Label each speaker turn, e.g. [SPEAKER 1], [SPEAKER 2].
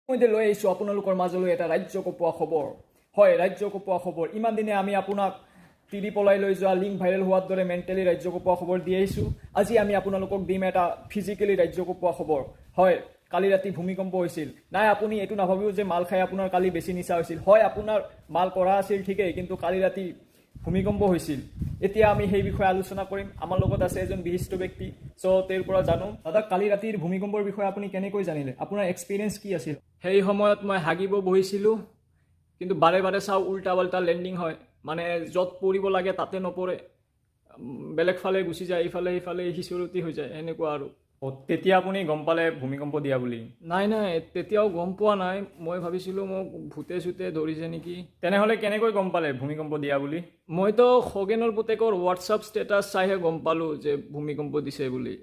[SPEAKER 1] ইতিমধ্যে লৈ আহিছোঁ আপোনালোকৰ মাজলৈ এটা ৰাজ্য কপোৱা খবৰ। হয়, ৰাজ্য কপোৱা খবৰ। ইমান দিনে আমি আপোনাক তিৰি পলাই লৈ যোৱা লিংক ভাইৰেল হোৱাৰ দৰে মেণ্টেলি ৰাজ্য কপোৱা খবৰ দি আহিছোঁ। আজি আমি আপোনালোকক দিম এটা ফিজিকেলি ৰাজ্য কপোৱা খবৰ। হয়, কালি ৰাতি ভূমিকম্প হৈছিল। নাই, আপুনি এইটো নাভাবিও যে মাল খাই আপোনাৰ কালি বেছি নিচা হৈছিল। হয়, আপোনাৰ মাল কৰা আছিল ঠিকেই, কিন্তু কালি ৰাতি ভূমিকম্প হৈছিল। এতিয়া আমি সেই বিষয়ে আলোচনা কৰিম। আমাৰ লগত আছে এজন বিশিষ্ট ব্যক্তি। চ' তেওঁৰ পৰা জানো। দাদা, কালি ৰাতিৰ ভূমিকম্পৰ বিষয়ে আপুনি কেনেকৈ জানিলে? আপোনাৰ এক্সপিৰিয়েঞ্চ কি আছিল? সেই সময়ত মই হাগিব বহিছিলোঁ, কিন্তু বাৰে বাৰে চাওঁ উল্টা পাল্টা লেণ্ডিং হয়। মানে য'ত পৰিব লাগে তাতে নপৰে, বেলেগ ফালে গুচি যায়, ইফালে সিফালে সিঁচৰতি হৈ যায়, এনেকুৱা আৰু।
[SPEAKER 2] তেতিয়া আপুনি গম পালে ভূমিকম্প দিয়া বুলি?
[SPEAKER 1] নাই নাই, তেতিয়াও গম পোৱা নাই। মই ভাবিছিলোঁ মোক ভূতে চুতে ধৰিছে নেকি।
[SPEAKER 2] তেনেহ'লে কেনেকৈ গম পালে ভূমিকম্প দিয়া বুলি?
[SPEAKER 1] মইতো খগেনৰ পুতেকৰ হোৱাটছআপ ষ্টেটাছ চাইহে গম পালোঁ যে ভূমিকম্প দিছে বুলি।